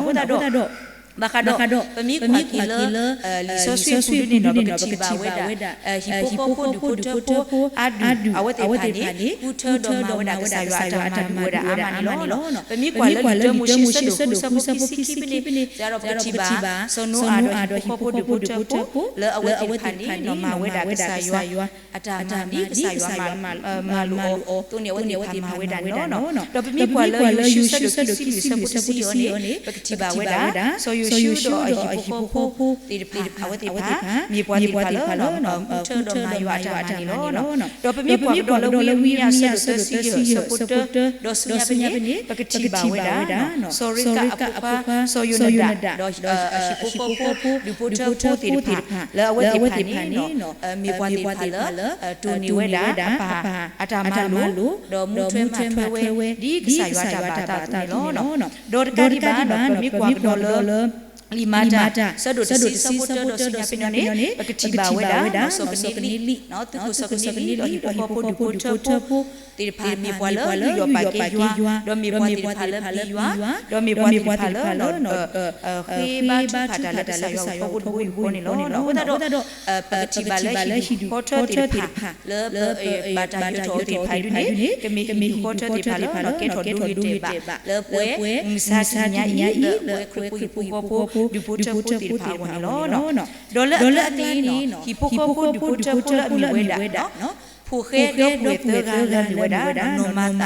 အဃိသတးဒီး ဘၣ်ဃးဒီး ပမ့ၢ်ကွၢ်က့ၤလၢ လံာ်စီဆှံအပူၤဒ်န့ၣ်ဒီး ပကထံၣ်ဘၣ်ဝဲဒၣ် ဟံၣ်ဖိဃီဖိဒူၣ်ဖိထၢဖိ အါဒူၣ်အဝဲသ့ၣ်တဖၣ်န့ၣ် ဃုထၢဒီးမၤဝဲဒၣ်ကစၢ်ယွၤအတၢ်မၤဒုးဝဲဒၣ်အါမးန့ၣ်လီၤ. ပမ့ၢ်ကွၢ်လၢလံာ်တၢမိၤၡ့ဆၢဒိၣ်ဃုဆၢဖိခံဆံခံဖဲန့ၣ် သတးဒီးပကထံၣ်ဘၣ် စီၤနိအၤဒီးဟံၣ်ဖိဃီဖိဒူၣ်ဖိထၢဖိ လၢအဝဲသ့ၣ်တဖၣ်န့ၣ် မၤဝဲဒၣ်ကစၢ်ယွၤ အတၢ်မၤဒ်ကစၢ်ယွၤမၤလိာ်အီၤအသိးန့ၣ် အဝဲသ့ၣ်တဖၣ်မၤဝဲဒၣ်န့ၣ်လီၤ. ဒီးပမ့ၢ်ကွၢ်လၢယိၤၡူဆၢဒိၣ်ခံဆံလွံၢ်ဆၢဖိတဆံအံၤန့ၣ် ပကထံၣ်ဘၣ်ဝဲဒၣ် စီၤယိၤၡူဒီးအဟံၣ်ဖိဃီဖိသ့ၣ်တဖၣ် အဝဲသ့ၣ်တဖၣ် မ့ၢ်ပှၤသ့ၣ်တဖၣ်လၢ ဃုထၢဒီးမၤယွၤအတၢ်မၤန့ၣ်လီၤ. ဒီးပမ့ၢ်ကွၢ်ကဒီးလၢဝံယံးရမံယၤအဆၢဒိၣ်သၢဆံယဲၢ်အဆၢဖိတၢ ဒီးဆူညါဖဲန့ၣ် ပကထံၣ်ဘၣ်ဝဲဒၣ် စီၤရ့ကးအဖိခွါ စီၤယိၤနဒၣ် ဒီးဟံၣ်ဖိဃီဖိ ဒူၣ်ဖိထၢဖိသ့ၣ်တဖၣ် လၢအဝဲသ့ၣ်တဖၣ်န့ၣ် မ့ၢ်ပှၤသ့ၣ်တဖၣ်လၢ တိၢ်န့ၢ်ဝဲဒၣ်အပၢ်အတၢ်မၤလိာ် ဒီးမူထွဲမၤထွဲဝဲ ဒ်ကစၢ်ယွၤတၢ်ဘၣ်သးအသိးန့ၣ်လီၤ. ဒီးတကးဒံးဘၣ်ဒီး ပမ့ၢ်ကွၢ်ကဒီးလၢ လံာ်မၤတၢ် ဆၢဒိၣ်တဆံဆၢဖိတၢ ဆူညါဖဲန့ၣ်န့ၣ် ပကထံၣ်ဘၣ်ဝဲဒၣ် စီၤကနံလံ သုးခိၣ်စီၤကနံလံ ဒီးဟံၣ်ဖိဃီဖိဒူၣ်ဖိထၢဖိသ့ၣ်တဖၣ် မ့ၢ်ပှၤလၢယူးယီၣ်ပာ်ကဲယွၤ ဒီးမ့ၢ်ပှၤသ့ၣ်တဖၣ်လၢပျံၤယွၤ ဒီးမ့ၢ်ပှၤသ့ၣ်တဖၣ်လၢ ဃ့ဘါထုကဖၣ်တၢ်လၢကစၢ်ယွၤအဖီခိၣ်တဘိယူၢ်ဃီန့ၣ်လီၤ. အဃိသတးဒီး ပကထံၣ်ဘၣ်လၢဟံၣ်ဒူၣ်ဃီထၢသ့ၣ်တဖၣ် လၢပဘၣ်တၢ်ယၢၤထီၣ်အီၤသ့ၣ်တဖၣ်အံၤဒ်န့ၣ် ကမ့ၢ်ဟံၣ်ဒူၣ်ဃီထၢသ့ၣ်တဖၣ်လၢကဲထီၣ်ဒိဂ့ၤတဲာ်ဘၣ် လၢပှဲၤမုၢ်ဆါတနံၤညါအံၤ လၢပှဲၤခရံာ်ဖိဟံၣ်ဖိဃီဖိ ဒူၣ်ဖိထၢဖိသ့ၣ်တဖၣ်အဂီၢ်န့ၣ်လီၤ. ဒီးလၢအကျါန့ၣ် ဟံၣ်ဖိဃီဖိဒူၣ်ဖိထၢဖိလၢအမ့ၢ်ဝဲဒၣ် ဖိၣ်ဃဲဒီပုၢ်ဝဲၢ်သၢဂၤလၢအမ့ၢ်ဝဲဒၣ် နီၢ်မၤသး နီၢ်မၤရံ ဒီးစီၤလါစရူး ဒီပုၢ်ဝဲၢ်သၢဂၤအံၤ မ့ၢ်ဟံၣ်ဖိဃီဖိဒူၣ်ဖိထၢဖိတဒူၣ်လၢကစၢ်ယ့ၣ်ၡူးခရံာ်အဲၣ်အီၤန့ၣ်လီၤ. ဒီးပမ့ၢ်ကွၢ်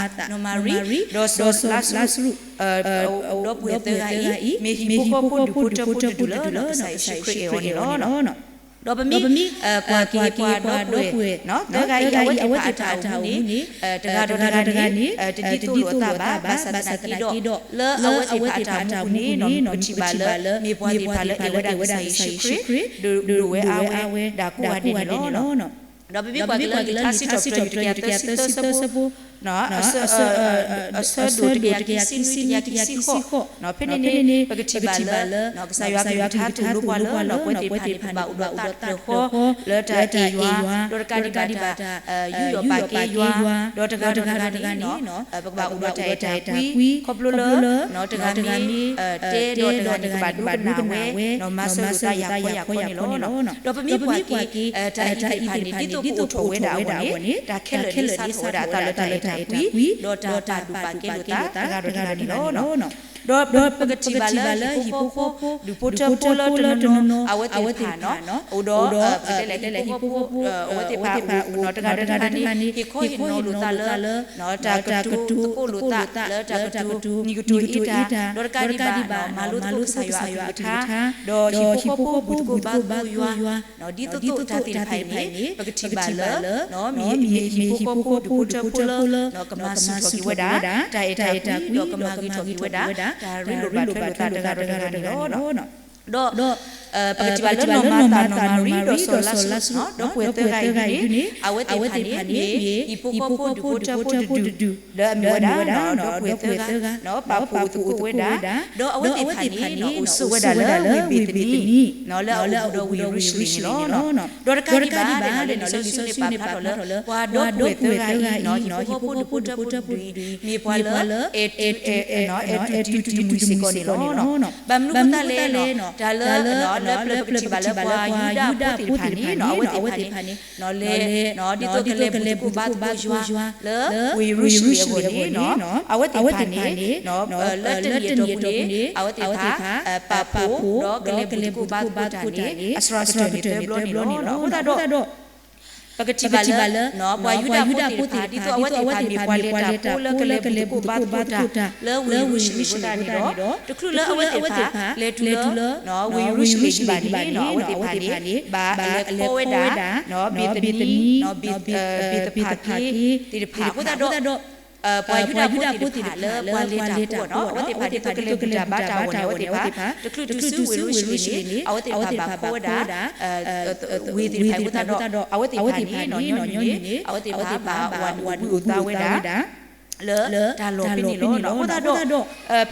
က့ၤပှၤဒီပုၢ်ဝဲၢ်သၢဂၤအံၤ အဝဲသ့ၣ်တဖၣ်အတၢ်အိၣ်မူန့ၣ် တဂၤဒီးတဂၤန့ၣ် တဒ်သိးလိာ်အသးဘၣ် ဘၣ်ဆၣ်သနာ်က့ဒီး လၢအဝဲသ့ၣ်တဖၣ်အတၢ်အိၣ်မူန့ၣ် ပထံၣ်ဘၣ်လၢ မ့ၢ်ပှၤသ့ၣ်တဖၣ်လၢအဲၣ်ဝဲဒၣ်ကစၢ်ယ့ၣ်ၡူးခရံာ် ဒိၣ်ဒိၣ်ဝဲအါဝဲဒၣ်ကိးဂၤဒဲးန့ၣ်လီၤ. ဒီးပမ့ၢ်ကွၢ်က့ၤလၢလံာ်ထါစံးထီၣ်ပတြၢၤ တကယၤသၢဆံသၢဆၢဖိ အဆၢဒိၣ်တကယၤခံဆံနွံ တကယၤခံဆံဃိး ဖဲန့ၣ်န့ၣ် ပကထံၣ်ဘၣ်လၢ ကစၢ်ယွၤကလုၢ်ကထါသိၣ်လိပှၤလၢ ပဝဲသ့ၣ်တဖၣ်န့ၣ် ပဘၣ်အိၣ်ဒီးတၢ်တၢၣ်ဃီ လၢတၢ်အဲၣ်ယွၤ ဒီးတကးဒံးဘၣ်တၢ် ယူးယီၣ်ပာ်ကဲယွၤ ဒီးတဂၤဒီးတဂၤန့ၣ် ပကဘၣ်အိၣ်ဒီးတၢ်အဲၣ်တၢ်ကွံ ခီဖျိလၢ တဂၤမ့ၢ် တဲဒီးတဂၤန့ၣ် ကဘၣ်ဒိကနၣ်ဝဲ မၤစၢၤလိာ်သးယၤခီယၤခီန့ၣ်လီၤ. ဒီးပမ့ၢ်ကွၢ်က့ၤ တၢ်အံၤသ့ၣ်တဖၣ်န့ၣ် ဒ်သိးကအိၣ်ထီၣ်ဝဲဒၣ်အဂီၢ်န့ၣ် တၢ်ခဲလၢာ်န့ၣ်စးထီၣ်ဝဲဒၣ်တၢ်လၢတၢ်အဲၣ်တၢ်ကွံ ဒီးတၢ်ပာ်ဒိၣ်ပာ်ကဲလိာ်သးတဂၤဒီးတဂၤန့ၣ်လီၤ. ဒီးပကထံၣ်ဘၣ်လၢဟံၣ်ဖိဃီဖိ ဒူၣ်ဖိထၢဖိလၢတနီၤနီၤ အဝဲသ့ၣ်တဖၣ် အိၣ်ဒီး ပတဲလဲၣ် ဟံၣ်ဖိဃီဖိ အဝဲသ့ၣ်တဖၣ် တဂၤဒီးတဂၤန့ၣ် ဟ့ၣ်ခီဟ့ၣ်နီၤလိာ်သးလၢ တၢ်ကတိၤသကိးလိာ်သးလၢတၢ်ကတိၤ နံၤကတိၤအ့တၢ် ဒီးတကးဒံးဘၣ် မၤလိသကိးကစၢ်ယွၤအကလုၢ်ကထါ ဒီးဟံၣ်ဖိဃီဖိဘူၣ်သကိးဘါသကိးယွၤ ဒ်သိးသိးတၢ်သ့ၣ်တဖၣ်အံၤန့ၣ် ပကထံၣ်ဘၣ်လၢ မ့ၢ်ဟံၣ်ဖိဃီဖိဒူၣ်ဖိထၢဖိလၢ ကမၤဆူၣ်ထီၣ်က့ၤဝဲဒၣ် တၢ်အဲၣ်တၢ်ကွံ ဒီးကမၤဂ့ၤထီၣ်က့ၤဝဲဒၣ် တၢ်ရ့လိာ်ဘၣ်ထွဲလိာ်သးတဂၤဒီးတဂၤန့ၣ်လီၤ. ဒီး ပကထံၣ်ဘၣ်လၢနီၢ်မၤသး နီၢ်မၤရံ ဒီးစီၤလါစရူး ဒီပုၢ်ဝဲၢ်သၢဂၤအံၤဒ်န့ၣ် အဝဲသ့ၣ်တဖၣ်န့ၣ် မ့ၢ်ဟံၣ်ဖိဃီဖိဒူၣ်ဖိထၢဖိတဒူၣ် လၢအမ့ၢ်ဝဲဒၣ် ဒီပုၢ်ဝဲၢ်သၢဂၤ ပာ်ဖှိၣ်သကိးဝဲဒၣ် ဒီးအဝဲသ့ၣ်တဖၣ်န့ၣ် အိၣ်ဆိးဝဲဒၣ်လၢဝ့ၢ်ဘ့ၤသနံ လၢအအိၣ်ဘူးဒီးဝ့ၢ်ယရူၤၡလ့ၣ်န့ၣ်လီၤ. ဒီးတကးဒံးဘၣ်န့ᣣ် လံာ်စီဆှံန့ၣ်ပာ်ဖျါထီၣ်လၢ ပှၤဒီပုၢ်ဝဲၢ်သၢဂၤအံၤ ဟံၣ်ဖိဃီဖိဒူၣ်ဖိထၢဖိတဒူၣ်အံၤ မ့ၢ်ပှၤလၢ အဲၣ်တူၢ်တူၢ်တံၢ်မုၢ်စ့ၢ်ကီးန့ၣ်လီၤ. ဘၣ်မနုၤအဃိသတးလဲၣ် တၢ်လၢ လၢပျၢၤပကထံၣ်ဘၣ်လၢ ပှၤယူဒၤဖိသ့ၣ်တဖၣ်န့ၣ် အဝဲသ့ၣ်တဖၣ်န့ၣ် လဲၤ ဒ်သိးကလဲၤဘူၣ်သကိးဘါသကိးယွၤ လၢဝ့ၢ်ယရူၤၡလ့ၣ်အဂီၢ်န့ၣ် အဝဲသ့ၣ်တဖၣ်န့ၣ် လၢတနံၣ်အတီၢ်ပူၤန့ၣ် အဝဲသ့ၣ်တဖၣ် ပာ်ဖှိၣ် ဒီးကလဲၤဘူၣ်သကိးဘါသကိးတၢ်န့ၣ် အစှၤကတၢၢ်န့ၣ်သၢဘျီန့ၣ်လီၤ. အဃိသတးဒီး ပကထံၣ်ဘၣ်လၢ ပှၤယူဒၤဖိသ့ၣ်တဖၣ် ဒ်သိးအဝဲသ့ၣ်တဖၣ်မ့ၢ်ပှၤလဲၤတၢ်ဖိလၢကလဲၤဘူၣ်သကိးဘါသကိးတၢ် လၢဝ့ၢ်ယရူၤၡလ့ၣ်အဃိသတးန့ၣ်ဒီး တချုးလၢအဝဲသ့ၣ်တဖၣ် လဲၤတုၤလၢ ဝ့ၢ်ယရူၤၡလ့ၣ်ဒံးဘၣ်န့ၣ် အဝဲသ့ၣ်တဖၣ်န့ၣ် ဘၣ်လဲၤခီဝဲဒၣ် ဘ့ၤသနံ ဘ့ၤသဖၤက့ သ့ၣ်တဖၣ် အဃိသတးဒီး ပှၤယူဒၤဖိသ့ၣ်တဖၣ်လၢပှၤလဲၤတၢ်ဖိအဂီၢ်န့ၣ် အဝဲသ့ၣ်တဖၣ်ဒ်သိးကလဲၤဘူၣ်တၢ်ဘါတၢ်အဂီၢ်န့ၣ် အဝဲသ့ၣ်တဖၣ် တချုးတုၤဆူဝ့ၢ်ယရူၤၡလ့ၣ်န့ၣ် အဝဲသ့ၣ်တဖၣ်ဘၣ်ခီဝဲဒၣ် ဝ့ၢ်သ့ၣ်တဖၣ်အဃိသတးဒီး အဝဲသ့ၣ်တဖၣ်န့ၣ် ညီနုၢ်န့ၣ် အဝဲသ့ၣ်တဖၣ်ဘၣ်အိၣ်ဝးနုာ်ဘူၣ်အိၣ်သါဝဲဒၣ် လၢတၢ်လီၢ်ဖဲန့ၣ်လီၤ. အဃိသတးဒီး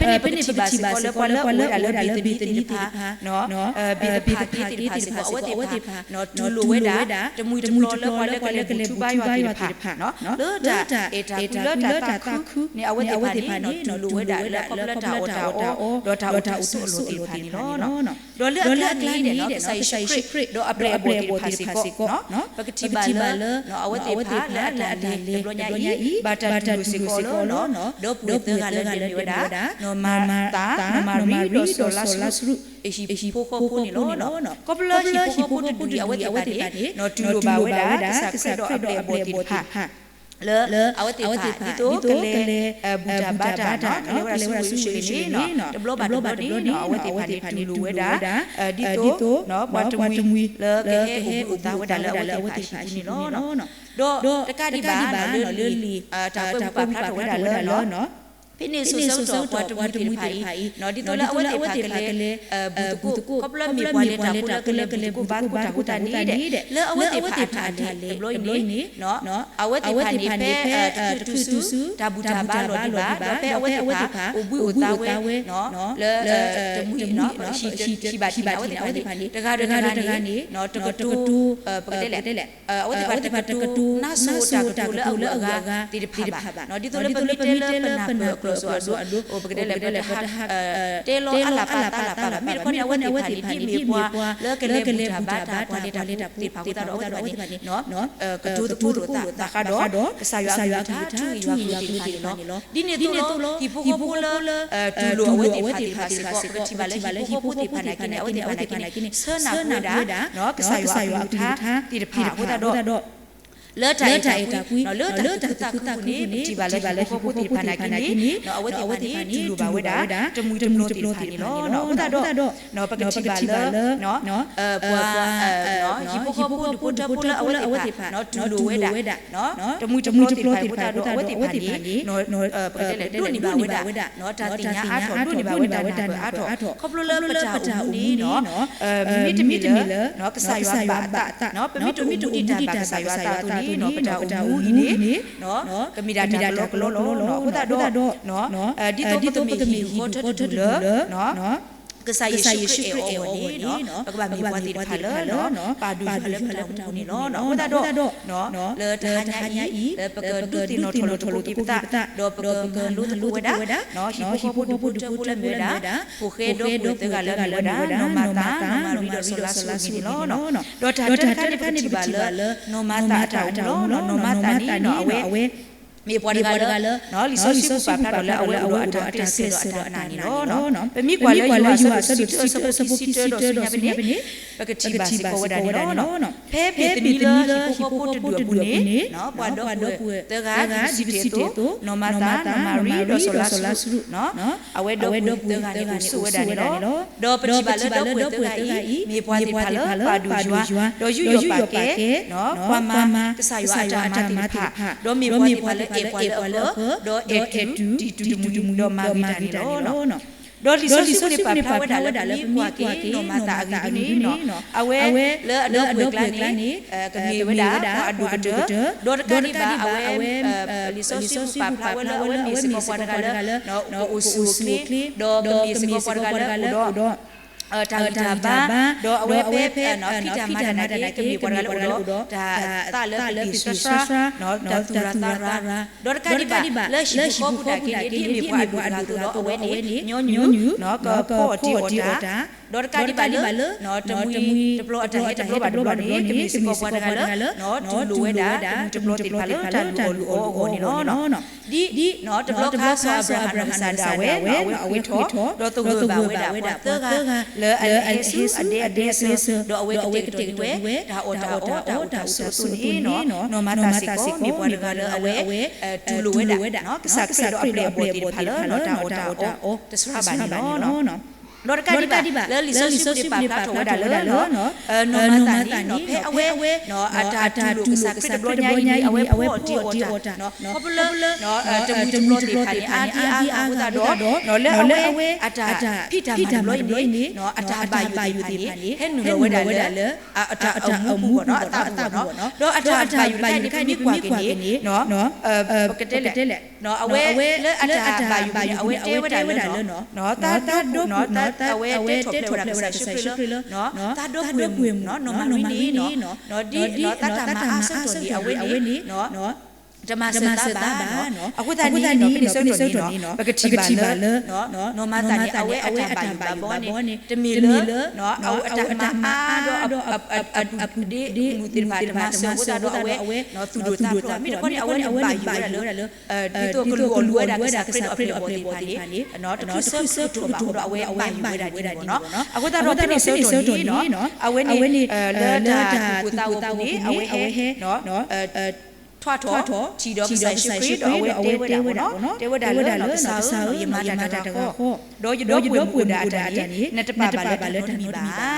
ဖဲန့ၣ်ပကထံၣ်ဘၣ်စ့ၢ်ကီးလၢပှၤလၢအအိၣ်ဝဲဒၣ်လၢဘ့ၤသနံသ့ၣ်တဖၣ်, ဘ့ၤသဖၤသ့သ့ၣ်တဖၣ်စ့ၢ်ကီး အဝဲသ့ၣ်တဖၣ် တူၢ်လိာ်ဝဲဒၣ် တမှံၤတပျီၤလၢပှၤလၢကလဲၤဘူၣ်ထူဘါယွၤသ့ၣ်တဖၣ် လၢတၢ်အဲၣ်တၢ်ကွံလၢတၢ်သးခုန့ၣ် အဝဲသ့ၣ်တဖၣ်န့ၣ် တူၢ်လိာ်ဝဲဒၣ်လၢခီဖျိလၢတၢ်အီၣ်တၢ်အီ ဒီးတၢ်အိၣ်ထူၣ်ဆိးအလီၢ်သ့ၣ်တဖၣ်န့ၣ်လီၤ. ဒီးလၢအကျါန့ၣ်ဒီး ကစၢ်ယ့ၣ်ၡူးခရံာ် ဒီးအပျဲၢ်အဘီၣ်သ့ၣ်တဖၣ်စ့ၢ်ကီး ပကထံၣ်ဘၣ်လၢ အဝဲသ့ၣ်တဖၣ်လၢအတၢ်လဲၤတဘျီညါအံၤ ဘၣ်တၢ်တူၢ်လိာ်စ့ၢ်ကီးလၢ ဒီပုၢ်ဝဲၢ်သၢဂၤလၢအမ့ၢ်ဝဲဒၣ် နီၢ်မၤသး နီၢ်မၤရံ ဒီးစီၤလါစရူး ဟံၣ်ဖိဃီဖိန့ၣ်လီၤ. ခီဖျိလၢဟံၣ်ဖိဃီဖိတဒူၣ်အံၤ အဝဲသ့ၣ်တဖၣ်န့ၣ် တူၢ်လိာ်ဘၣ်ဝဲဒၣ် ကစၢ်ခရံာ်ဒီးအပျဲၢ်အဘီၣ်သ့ၣ်တဖၣ် လၢအဝဲသ့ၣ်တဖၣ် ဒ်သိးကလဲၤ ဘူၣ်တၢ်ဘါတၢ် ကလဲၤဝဲဒၣ်ဆူဝ့ၢ်ယရူၤၡလ့ၣ်န့ၣ် တဘျီဘၣ်တဘျီန့ၣ် အဝဲသ့ၣ်တဖၣ်န့ၣ် တူၢ်လိာ်ဝဲဒၣ် ဒ်သိး ပှၤတမှံၤလၢကဟဲအိၣ်ဘှံးအိၣ်သါဝဲဒၣ်လၢအဝဲသ့ၣ်တဖၣ်အဟံၣ်ပူၤန့ၣ်လီၤ. ဒီးတကးဒံးဘၣ် လၢလံာ် တၢ်ကွဲးပူၤပာ်ဖျါထီၣ်ဝဲဒၣ်လၢ ဖဲန့ၣ်စိၤဆၢကတီၢ်ပှၤတမှံၤသ့ၣ်တဖၣ်အံၤ ဒ်သိးလၢအဝဲသ့ၣ်တဖၣ်ကလဲၤ ဘူၣ်သကိး ခီဖျိလၢမ့ၢ်ပှၤလဲၤတၢ်ဖိလၢကလဲၤဘူၣ်သကိးဘါသကိးတၢ်အဃိသတးန့ၣ် လၢအဝဲသ့ၣ်တဖၣ်အတၢ်လဲၤတဘျီအံၤန့ၣ် အဝဲသ့ၣ်တဖၣ်န့ၣ် ဖဲတချုးတုၤဆူ တၢ်ဘူၣ်တၢ်ဘါလီၢ်ဒံးဘၣ် ဒီးဖဲအဝဲသ့ၣ်တဖၣ် အိၣ်ဘှံးအိၣ်သါဝဲ လၢ တမှံၤ ဟံၣ်ဘၣ်ထံးန့ၣ် အဝဲသ့ၣ်တဖၣ်န့ၣ် တဂၤဒီးတဂၤန့ၣ် တကတိၤ ပကတဲလဲၣ် အဝဲသ့ၣ်တဖၣ်တကတိၤ နါစိၤတၢ်ကတိၤလၢအဂုၤအဂၤသ့ၣ်တဖၣ်ဘၣ်. ဒ်သိးလၢပမ့ၢ်တဲလၢပနၢ်ပၢၢ်အကျိၤစိၤအဒိ ပကတဲလဲၣ် ပတဟး တဲလီၤအလၢ်ပာ်သးလၢ်ပာ်ဘၣ်. မ့ၢ်တခီန့ၣ် အဝဲသ့ၣ်တဖၣ်န့ၣ် ဒ်မ့ၢ်ပှၤလၢကလဲၤဘူၣ်တၢ်ဘါတၢ် ပှၤလဲၤတၢ်ဖိသ့ၣ်တဖၣ်အဃိသတးဒီး အဝဲသ့ၣ်တဖၣ်န့ၣ် ကတိၤသကိးလိာ်သးဃးဒီး ကစၢ်ယွၤအကလုၢ်ကထါ ထူယွၤကလုၢ်သ့ၣ်တဖၣ်န့ၣ်လီၤ. ဒ်န့ၣ်အသိးလီၤ ဟံၣ်ဖိဃီဖိလၢ တူၢ်လိာ်အဝဲသ့ၣ်တဖၣ်စ့ၢ်ကီး ပကထံၣ်ဘၣ်လၢဟံၣ်ဖိဃီဖိသ့ၣ်တဖၣ်န့ၣ် အဝဲသ့ၣ်တဖၣ်န့ၣ်က့န့ၣ် ဆၢနၢ်ဟူဝဲဒၣ် ကစၢ်ယွၤအကလုၢ်ကထါသ့ၣ်တဖၣ်အဃိသတးဒီး လၢတၢ်အဲၣ်တၢ်ကွံ လၢတၢ်သူၣ်ခုသးခုအပူၤန့ၣ် ပထံၣ်ဘၣ်လၢဟံၣ်ဖိဃီဖိသ့ၣ်တဖၣ်န့ၣ်က့န့ၣ် အဝဲသ့ၣ်တဖၣ်န့ၣ် တူၢ်လိာ်ဘၣ်ဝဲဒၣ် တမှံၤတပျီၤသ့ၣ်တဖၣ်န့ၣ်လီၤ. အဃိသတးဒီး ပကထံၣ်ဘၣ်လၢ ပှၤ ဟံၣ်ဖိဃီဖိဒူၣ်ဖိထၢဖိလၢအဝဲသ့ၣ်တဖၣ် တူၢ်လိာ်ဝဲဒၣ် တမှံၤတပျီၤသ့ၣ်တဖၣ်အဃိသတးဒီး အဝဲသ့ၣ်တဖၣ်န့ၣ် ပကတဲလဲၣ် ဒိးန့ၢ်ဘၣ်ဝဲဒၣ် တၢ်သ့ၣ်ညါအါထီၣ် ဒိးန့ၢ်ဘၣ်ဝဲဒၣ်တၢ်နၢ်ပၢၢ်အါထီၣ် ခီဖျိလၢပတၢ်အိၣ်မူန့ၣ် မ့တမ့ၢ်လၢ ကစၢ်ယွၤဘၣ်အသး ပမ့ၢ်တအိၣ်မူဒံးတၢ်ဘၣ်ကစၢ်ယွၤအသးအသိးန့ၣ် ပတၢ်အိၣ်မူအံၤန့ၣ် ကမ့ၢ်ဒၣ်တၢ်ကလီကလီလီၤ. အဃိသတးဒီး ဒ်သိးပကမ့ၢ်ဟံၣ်ဒူၣ်ဃီထၢဒူၣ်လၢ ကစၢ်ယ့ၣ်ၡူးခရံာ်အဲၣ်အီၤအဂီၢ်န့ၣ် ပကဘၣ်မ့ၢ်ပှၤသ့ၣ်တဖၣ်လၢ ပာ်ဒိၣ်ထီၣ်လၢပတၢ်အိၣ်မူန့ၣ်လီၤ. အဃိသတးဒီး လၢတဟါညါအံၤ ပကဒုးသ့ၣ်နီၣ်ထီၣ်လိာ်သကိးက့ၤပသး ဒီးပကမၤလိသကိးဝဲဒၣ် ဟံၣ်ဖိဃီဖိဒူၣ်ဖိထၢဖိလၢအမ့ၢ်ဝဲဒၣ် ဖိၣ်ဃဲဒီပုၢ်ဝဲၢ်သၢဂၤလၢအမ့ၢ်ဝဲဒၣ် နီၢ်မၤသး နီၢ်မၤရံ ဒီးစီၤလါစရူးအဂ့ၢ်န့ၣ်လီၤ. ဒီးတၢ်တခါတခါန့ၣ် ပကထံၣ်ဘၣ်လၢ နီၢ်မၤသးအတၢ်အိၣ်မူလီၤ. နီၢ်မၤသးန့ၣ် အဝဲ မ့ၢ်ပှၤတဂၤလၢ လံာ်စီဆှံပူၤပာ်ဖျါထီၣ်လၢအဝဲအိၣ်ဒီးအတၢ်ကျဲးစၢးဒီးအတၢ်နာ်န့ၣ်လီၤ. ပမ့ၢ်ကွၢ်လၢယိၤဟၣ်အဆၢဒိၣ်တဆံတၢ အဆၢဖိခံဆံတၢဒီးဆူညါဖဲန့ၣ် ပကထံၣ်ဘၣ်စ့ၢ်ကီးဝဲဒၣ်န့ၣ်လီၤ. ဖဲဘ့ၤသနံလၢဟံၣ်ဖိဃီဖိတဒူၣ်အပူၤန့ၣ် ပှၤဒီပုၢ်ဝဲၢ်သၢဂၤ ဒ်ပစံးတ့ၢ်အသိး နီၢ်မၤသး နီၢ်မၤရံ ဒီးစီၤလါစရူး အဝဲဒီပုၢ်ဝဲၢ်သၢဂၤန့ၣ် အိၣ်ဆိးဝဲဒၣ်န့ၣ်လီၤ. ဒီးပထံၣ်ဘၣ်လၢဒီပုၢ်ဝဲၢ်သၢဂၤအံၤ မ့ၢ်ပှၤသ့ၣ်တဖၣ်လၢပာ်ဒိၣ်ယွၤ ဒီးယူးယီၣ်ပာ်ကဲ ပှၤမၤကစၢ်ယွၤအတၢ်မၤသ့ၣ်တဖၣ် ဒီးမ့ၢ်ပှၤသ့ၣ်တဖၣ်လၢအဲၣ်ပှၤလၢအဃၢ ဒီးအဲၣ်တုၤတံၤတုၤတမုာ် ဒီးမၤဂ့ၤတၢ်န့ၣ်လီၤ. ဒီးလံာ်စီဆှံပူၤန့ၣ်ပာ်ဖျါဝဲဒၣ်လၢပမ့ၢ်ကွၢ်က့ၤနီၢ်မၤသးအဂ့ၢ်ဒ်န့ၣ် အဝဲလၢအဒီပုၢ်ဝဲၢ်အကျါန့ၣ် ကမ့ၢ်ဝဲဒၣ်ပှၤအဒိၣ်ကတၢၢ် ဒီးတကးဒံးဘၣ်အဝဲ လံာ်စီဆှံပူၤပာ်ဖျါဝဲလၢအဝဲမ့ၢ်စ့ၢ်ကီးပှၤတဂၤလၢ ကအိၣ်ဆူၣ်အိၣ်ချ့ ဒီးကမ့ၢ်စ့ၢ်ကီးပှၤတဂၤလၢအိၣ်ဒီး တၢ်ဂံၢ်တၢ်ဘါ ဒီးအဝဲဖဲဖံးတၢ်မၤတၢ်နာ်က့ ကမ့ၢ်ပှၤတဂၤလၢအိၣ်ဒီးတၢ်သးလၢအပ့ၤစှၤစှၤ တၢ်သူၣ်ရၤသးရၤ ဒီးတကးဒံးဘၣ်လၢဟံၣ်ဖိဃီဖိဒၣ်က့န့ၣ် ဒ်အမ့ၢ်ပှၤအဒိၣ်တဂၤအသိးဒီး အဝဲန့ၣ်ညီနုၢ် ကဖီအီၣ်တ့အီၣ်တၢ် ဒီးတကးဒံးဘၣ်လၢ တမှံၤတပျီၤအတၢ်ဟဲတဘျီဘၣ်တဘျီန့ၣ် ကမ့ၢ်စ့ၢ်ကီးပှၤတဂၤလၢ တူၢ်လိာ်ဝဲဒၣ် တမှံၤတပျီၤသ့ၣ်တဖၣ်လၢတၢ်လုၢ်အီၣ်လုၢ်အီအဂီၢ်န့ၣ်လီၤ. ဒ်တဘျီခါ စီၤအၤဘြၤဟၣ်နီၢ်ကစၢ်ဒၣ်ဝဲ အဝဲဃ့ၢ်ထီၣ် ဒီးသဂၢၢ်ဘၣ်ဝဲဒၣ်ပှၤသၢဂၤ လၢအဟဲဆူအဒဲအဒဲအဆၢ ဒီးအဝဲကတဲာ်ကတီၤန့ၢ်ဝဲ တၢ်အီၣ်တၢ်အီတၢ်အိၣ်တၢ်ဆိးအသိးန့ၣ် နီၢ်မၤသးစ့ၢ်ကီး မ့ၢ်ပှၤတဂၤလၢအဝဲ တူၢ်လိာ်ဝဲဒၣ် ကစၢ်ခရံာ်ဒီးအပျဲၢ်အဘီၣ်သ့ၣ်တဖၣ်လၢ တၢ်အီၣ်တၢ်အီတစှၤဘၣ်န့ၣ်လီၤ. ဒီးတကးဒံးဘၣ် လၢလံာ်စီဆှံပူၤန့ၣ်ပာ်ဖျါထီၣ်ဝဲဒၣ်လၢ နီၢ်မၤသးန့ၣ် ဖဲအဝဲ အတၢ်တူၢ်လိာ်ကစၢ်ခရံာ်တဘျီညါအံၤန့ၣ် အဝဲဖီအီၣ်တ့အီၣ်တၢ် ခီဖျိလၢ တမှံၤတပျီၤသ့ၣ်တဖၣ်န့ၣ် အါဒံအါဂၤအဃိသတးဒီး လၢအဝဲအတၢ်ဖံးတၢ်မၤတဘျီအံၤန့ၣ် အတၢ်ဘၣ်ယိၣ်သ့ၣ်တဖၣ်န့ၣ် ဟဲနုာ်လီၤဝဲဒၣ်လၢ အတၢ်အိၣ်မူပူၤ အသးပူၤ ဒီးအတၢ်ဘၣ်ယိၣ်တခါန့ၣ် ပမ့ၢ်ကွၢ်က့ၤန့ၣ် ပကတဲလဲၣ် အဝဲလၢအတၢ်ဘၣ်ယိၣ်န့ၣ် အဝဲတဲဝဲဒၣ်လၢ တၢ်ဒိၣ်ပူၤ အဝဲတဲထီၣ်ဖျါဝဲဒၣ်ကစၢ်ယ့ၣ်ၡူးခရံာ်လၢ တၢ်ဒိၣ်ပူၤမုၣ် နီၢ်မၤရံန့ၣ် ဒ်တၢ်မၤအါဆၢကတီၢ်န့ၣ် အဝဲန့ၣ် တမၤစၢၤသးဘၣ်. အဃိသတးန့ၣ် ဖဲန့ၣ်ဆၢကတီၢ်န့ၣ် ပကထံၣ်ဘၣ်လၢ နီၢ်မၤသးန့ၣ် အဝဲအတၢ်ဘၣ်ယိၣ်ဘၣ်ဘီန့ၣ် တမ့ၢ်လၢ အတၢ်မၤအါဒီး ဒ်မုၢ်သ့ၣ်တဖၣ်တမၤစၢၤအဃိသတးဒီး အဝဲသူၣ်ဒိၣ်သးဖျိး မ့ၢ်တခီန့ၣ် အဝဲန့ၣ်ဘၣ်ယိၣ်ဝဲဒၣ်လၢ ဒ်သိးကလူၤအီၣ်လူၤဝဲဒၣ်ကစၢ်ခရံာ်ဒီးအပျဲၢ်အဘီၣ်သ့ၣ်တဖၣ်န့ၣ် တချုးဆၢကတီၢ်ဘၣ်ဒီး အဝဲဘၣ်ယိၣ်ဝဲဒၣ်န့ၣ်လီၤ. အဃိသတးဒီး ဖဲန့ၣ်ဆၢကတီၢ်န့ၣ် အဝဲန့ၣ် လၢတၢ်သူၣ်ပိၢ်သးဝီၤပူၤန့ၣ် အဝဲဟဲ ထွဲထီၣ်ထီၣ်ထီၣ်ဒီးကစၢ်ယ့ၣ်ၡူးခရံာ် ဒီးအဝဲတဲဝဲဒၣ် တဲဝဲဒၣ်လၢ ကစၢ်ဧၢ ယမၤတၢ်တဂၤဃီ ဒီးယဒီပုၢ်ဝဲၢ်မုၣ်အိၣ်ဒၣ်အတၢ်န့ၣ် နတပာ်ဘၣ်လၢတၢ်နီတမံ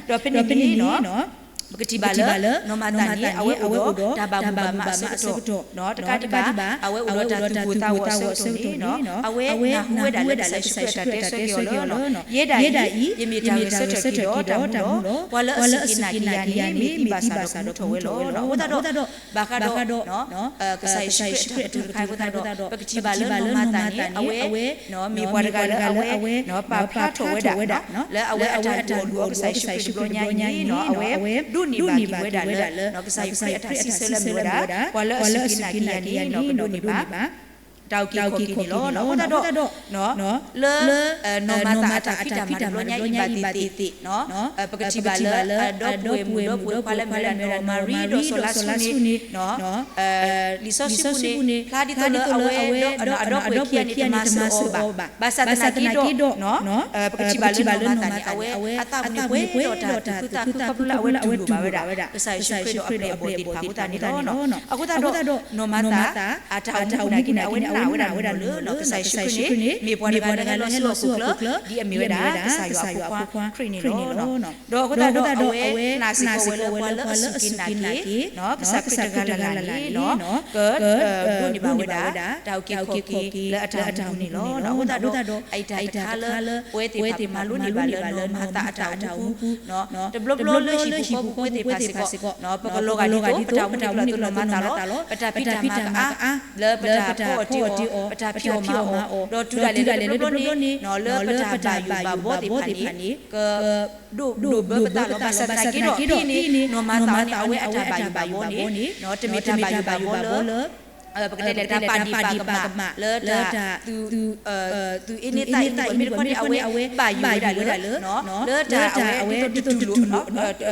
ၤဘၣ်. ဒီးဖဲန့ၣ်န့ၣ် ပကထံၣ်ဘၣ်လၢ နီၢ်မၤသးန့ၣ် အဝဲအိၣ်ဒီးတၢ်ဘၣ်မူဘၣ်မးအဆၢကတီၢ် တကးဒံးဘၣ် အဝဲအိၣ်ဒီးတၢ်သူၣ်ပိၢ်သးဝီၤအဆၢကတီၢ်န့ၣ် အဝဲနၢ်ဟူဝဲဒၣ်လၢကစၢ်ယ့ၣ်ၡူးခရံာ်အတၢ်တဲဆၢက့ၤအီၤလီၤ. ယဲဒၣ်အံၤ ယမ့ၢ်တၢ်ဂဲၤဆၢထၢၣ်က့ၤဒီးတၢ်မူလီၤ. ပှၤလၢအစူၢ်က့ၤနာ်က့ၤယၤန့ၣ် မ့ၢ်သံဘၣ်ဆၣ်မူထီၣ်ဝဲလီၤ. အဃိသတးဒီး ဘၣ်ဃးဒီး ကစၢ်ယ့ၣ်ၡူးခရံာ်အတၢ်ထုကဖၣ်အဃိသတးဒီး ပကထံၣ်ဘၣ်လၢနီၢ်မၤသးန့ၣ် အဝဲ မ့ၢ်ပှၤတဂၤလၢအဝဲ ပာ်ဖျါထီၣ်ဝဲဒၣ် လၢအဝဲအတၢ်ဒုးအီၣ်ဒုးအီကစၢ်ယ့ၣ်ၡူးခရံာ်တဘျီညါအံၤန့ၣ် အဝဲဒိးန့ၢ်ဘၣ်က့ၤဝဲဒၣ်လၢ ကစၢ်ယ့ၣ်ၡူးခရံာ်အတၢ်စံးဆၢလၢအမ့ၢ်ဝဲဒၣ် ပှၤလၢအစူၢ်က့ၤနာ်က့ၤယၤန့ၣ် ကဒိးန့ၢ်ဘၣ် တၢ်အုၣ်က့ၤခီၣ်က့ၤန့ၣ်လီၤ. အဃိသတးဒီး လၢ နီၢ်မၤသးအတၢ်ဖံးတၢ်မၤတဘျီညါအံၤဘၣ်သ့ၣ်သ့ၣ် ပကထံၣ်ဘၣ်လၢ အဒီပုၢ်ဝဲၢ်မုၣ်ဒီးဖိခွါလၢအမ့ၢ်ဝဲဒၣ်နီၢ်မၤရံဒီးစီၤလါစရူးန့ၣ် လံာ်စီဆှံပူၤန့ၣ် ဖျါဒ်သိးလၢအဝဲ အဒီပုၢ်ဝဲၢ်ခံဂၤန့ၣ် တမၤစၢၤအီၤဘၣ်. ဘၣ်ဆၣ်သနာ်က့ဒီး ပကထံၣ်ဘၣ်လၢနီၢ်မၤသးန့ၣ် အဝဲအသးပူၤန့ၣ်ပှဲၤဒီးတၢ်သူၣ်ခုသးခု ခီဖျိလၢအဝဲတူၢ်လိာ်ဘၣ်ဝဲဒၣ် ကစၢ်ယ့ၣ်ၡူးခရံာ်ဒီးအပျဲၢ်အဘီၣ်သ့ၣ်တဖၣ်အဃိသတးန့ၣ်လီၤ. အဃိသတးဒီး နီၢ်မၤသး အတၢ်အိၣ်မူပူၤန့ၣ် အဝဲနာ်ဝဲဒၣ်န့ၣ်လီၤလၢ ကစၢ်ယ့ၣ်ၡူးခရံာ်န့ၣ် မ့ၢ်ပှၤတဂၤလၢဟဲလီၤဆူဟီၣ်ခိၣ်ချၢ ဒ်အမ့ၢ်ဝဲဒၣ် ကစၢ်ယွၤအဖိခွါခရံာ်န့ၣ်လီၤ. ဒီးအဃိသတးဒီး အဝဲနာ်စ့ၢ်ကီးဝဲလၢ ပှၤလၢအစူၢ်က့ၤနာ်က့ၤ ကစၢ်ခရံာ်တဂၤလၢ်လၢ်န့ၣ် ကဒိးန့ၢ်ဘၣ်ဝဲဒၣ် တၢ်အုၣ်က့ၤခီၣ်က့ၤလၢအတၢ်အိၣ်မူပူၤန့ၣ်လီၤ. အဃိသတးဒီး အအံၤတၢ်တခါလၢ ပဝဲသ့ၣ်တဖၣ်မၤလိန့ၢ်ဘၣ်လၢနီၢ်မၤသးအတၢ်အိၣ်မူပူၤ တဘျီဘျီလၢဟံၣ်ဖိဃီဖိပဝဲသ့ၣ်တဖၣ်စ့ၢ်ကီး ပကလီၤဂာ်ဒ်သိး ပတၢ်အိၣ်မူန့ၣ်ကလီၤနီၢ်မၤသးလီၤ. ပတၢ်ဖံးတၢ်မၤကအါ လၢပတၢ်ဖီအီၣ်တ့ၢ်အီၤ ပတၢ်ဖံးအီၣ်မၤအီၣ် ဒီးတုၤဒၣ်လဲာ်လၢတဘျီဘျီန့ၣ် လၢပတၢ်ဘၣ်ယိၣ်ဘၣ်ဘီသ့ၣ်တဖၣ်န့ၣ် ကဒိၣ်ဒိၣ်ဘၢပသးလီၤ. ဘၣ်ဆၣ်သနာ်က့ဒီး ဒ်န့ၣ် နီၢ်မၤသးန့ၣ် အဝဲအတၢ်ဘၣ်ယိၣ်ဘၣ်ဘီန့ၣ် တမ့ၢ်တၢ်ဘၣ်ယိၣ်ဘၣ်ဘီလၢ ပကတဲလဲၣ် တၢ်ပာ်ဒံၣ်ပာ်ကမၣ် လၢတၢ် သူၣ်အ့န့သးအ့န့ မ့ၢ်တခီန့ၣ် အဝဲဘၣ်ယိၣ်ဝဲဒၣ်လၢ လၢတၢ်အဝဲဒ်သိးတတူၢ်လိာ်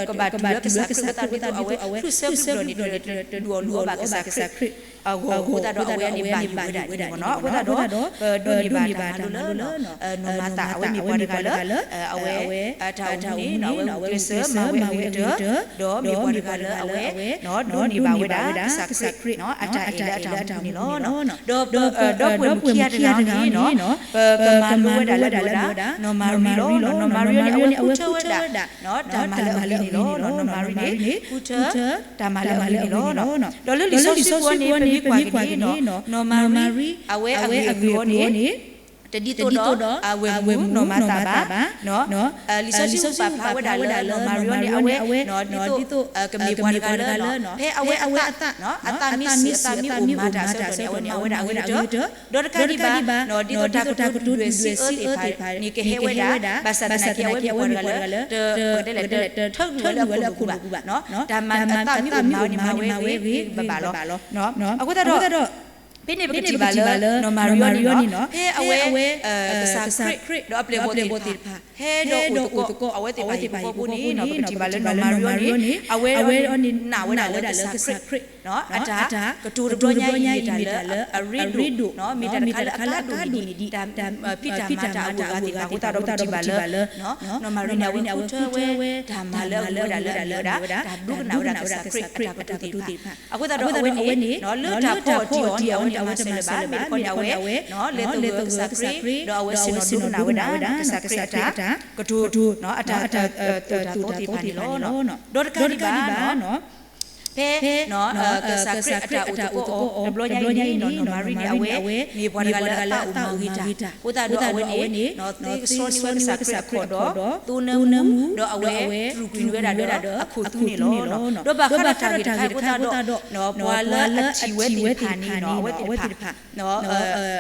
ကဘၣ်တူၢ်လိာ်ကစၢ်ခရံာ်အဃိသတးဒ်သိးအဝဲ ဃုဆၢဃုကျိးန့ၣ် တဒုးအီၣ်လိာ်အီၤဘၣ်ကစၢ်ခရံာ်အဂီၢ်အဃိသတးဒီး အဝဲန့ၣ်ဘၣ်ယိၣ်ဝဲဒၣ်န့ၣ်လီၤ. အဃိသတးဒီး ပဒိးန့ၢ်ဘၣ်တၢ်မၤလိလၢ နီၢ်မၤသး အဝဲမ့ၢ်ပှၤတဂၤလၢ အဝဲ အတၢ်အိၣ်မူန့ၣ် အဝဲဂုာ်ကျဲးစၢးမၤဝဲအဂ့ၤကတၢၢ် ဒီးမ့ၢ်ပှၤတဂၤလၢအဝဲ ဒိးန့ၢ်ဘၣ်ဝဲဒၣ်ကစၢ်ခရံာ် အတၢ်အဲၣ်လၢအတၢ်အိၣ်မူန့ၣ်လီၤ. ဒီး ဒီပုၢ်ဝဲၢ်မုၣ်ခံဂၤတဂၤန့ၣ် ပကမၤလိဝဲဒၣ်လၢအမ့ၢ်ဝဲဒၣ် နီၢ်မၤရံလီၤ. နီၢ်မၤရံန့ၣ် အဝဲဃုထၢဝဲဒၣ် တၢ်မၤလၢအဂ့ၤန့ၣ်လီၤ. နီၢ်မၤရံန့ၣ် ဃုထၢ တၢ်မၤလၢအဂ့ၤန့ၣ်လီၤ. ဒီးလၢလံာ်စီဆှံပူၤန့ၣ် ပမ့ၢ်ကွၢ်က့ၤန့ၣ် နီၢ်မၤရံ အဝဲအဂ့ၢ်အကျိၤန့ၣ် တဒ်သိးဒီး အဝဲၢ်မုၣ်နီၢ်မၤသးဘၣ်. လံာ်စီဆှံပာ်ဖျါဝဲဒၣ်လၢနီၢ်မၤရံအံၤန့ၣ် အဝဲ ဒ်သိး ကမ့ၢ်ပှၤတဂၤလၢ ဖဲအဝဲအသး အသးမ့ၢ်စံးအသးမ့ၢ်အိၣ်မၤတၢ်အဆၢကတီၢ်န့ၣ် အဝဲမၤဝဲဒၣ်အဂ့ၤကတၢၢ် ဒီးတကးဒံးဘၣ် ဒ်သိးတၢ်ကတိၤဒုၣ်ဒွဲၣ်စံးအၢသ့ၣ်တဖၣ်န့ၣ် ကဟဲဝဲဒၣ် ဘၣ်ဆၣ်သနာ်က့ အဝဲမ့ၢ်ပှၤတဂၤလၢ တ ပကတဲလဲၣ် တထၢနုာ်ဝဲလၢအခိၣ်နူာ်ပူၤဘၣ်. တၢ်မၤအသးမ့ၢ်အိၣ်မၤဝဲန့ၣ် မၤဝဲဂ့ၤဂ့ၤဘၣ်ဘၣ်လီၤ. အဃိသတးဒီး ဖဲန့ၣ်ပကထံၣ်ဘၣ်လၢ နီၢ်မၤရံအံၤန့ၣ် ဖဲအဝဲ ကစၢ်ခရံာ် ဒီးအပျဲၢ်အဘီၣ်သ့ၣ်တဖၣ် ဟဲဒီးအိၣ်သကိး အဝဲသ့ၣ်တဖၣ်ဟံၣ်ဖိဃီဖိန့ၣ် ပကထံၣ်ဘၣ်လၢနီၢ်မၤရံအံၤန့ၣ် အဝဲနာ်ဝဲဒၣ်လၢကစၢ်ခရံာ် အတၢ်ကတိၤတဘျီညါအံၤ မ့ၢ်တၢ်လၢအရ့ဒိၣ် မ့ၢ်တၢ်တခါလၢအကါဒိၣ်န့ၣ် ဒ်တၢ်ဖံးတၢ်မၤတၢ်အဂုၤအဂၤသ့ၣ်တဖၣ်အဃိသတးဒီး ပထံၣ်ဘၣ်လၢ နီၢ်မၤရံန့ၣ် အဝဲဃုထၢဝဲ တၢ်မၤလၢအဂ့ၤဝဲဒၣ်လၢအမ့ၢ်ဝဲဒၣ် တၢ်ဒိကနၣ်ဝဲဒၣ်ကစၢ်ခရံာ်အတၢ်ကတိၤသ့ၣ်တဖၣ် အဃိသတးဒီးအဝဲန့ၣ် လၢတၢ်ဖီအီၣ်တ့ၢ်အီၤန့ၣ် အဝဲတမၤစၢၤလၢၤဘၣ် မ့ၢ်တခီန့ၣ် အဝဲ လဲၤသဂၢၢ်ကစၢ်ခရံာ် ဒီးအဝဲဆ့ၣ်နီၤဒိကနၣ်ဝဲဒၣ် ကစၢ်ခရံာ်အတၢ်ကတိၤ အတၢ်သိၣ်တၢ်သီသ့ၣ်တဖၣ်န့ၣ်လီၤ. ဒီးတကးဒံးဘၣ် ဖဲန့ၣ် ဖဲ ကစၢ်ခရံာ်အတၢ်အိၣ်သကိးအီၤ တဘျီညါအံၤန့ၣ် နီၢ်မၤရံန့ၣ် အဝဲမ့ၢ်ပှၤတဂၤလၢအသးအိၣ်မၤဂ့ၤတၢ်, အဃိသတးဒီးအဝဲန့ၣ် သ့ကဆှီန့ၢ်ဝဲကစၢ်ခရံာ်အခီၣ်ဒီး သိနၢမူ ဒီးအဝဲတြူာ်ကွံာ်ဝဲဒၣ်ဒီးအခိၣ်သူန့ၣ်လီၤ. ဒီးဘၣ်ဃးဒီးတၢ်ဂ့ၢ်တခါအံၤအဃိသတးဒီး ပှၤလၢအထံၣ်ဝဲသ့ၣ်တဖၣ်န့ၣ် အဝဲသ့ၣ်တဖၣ်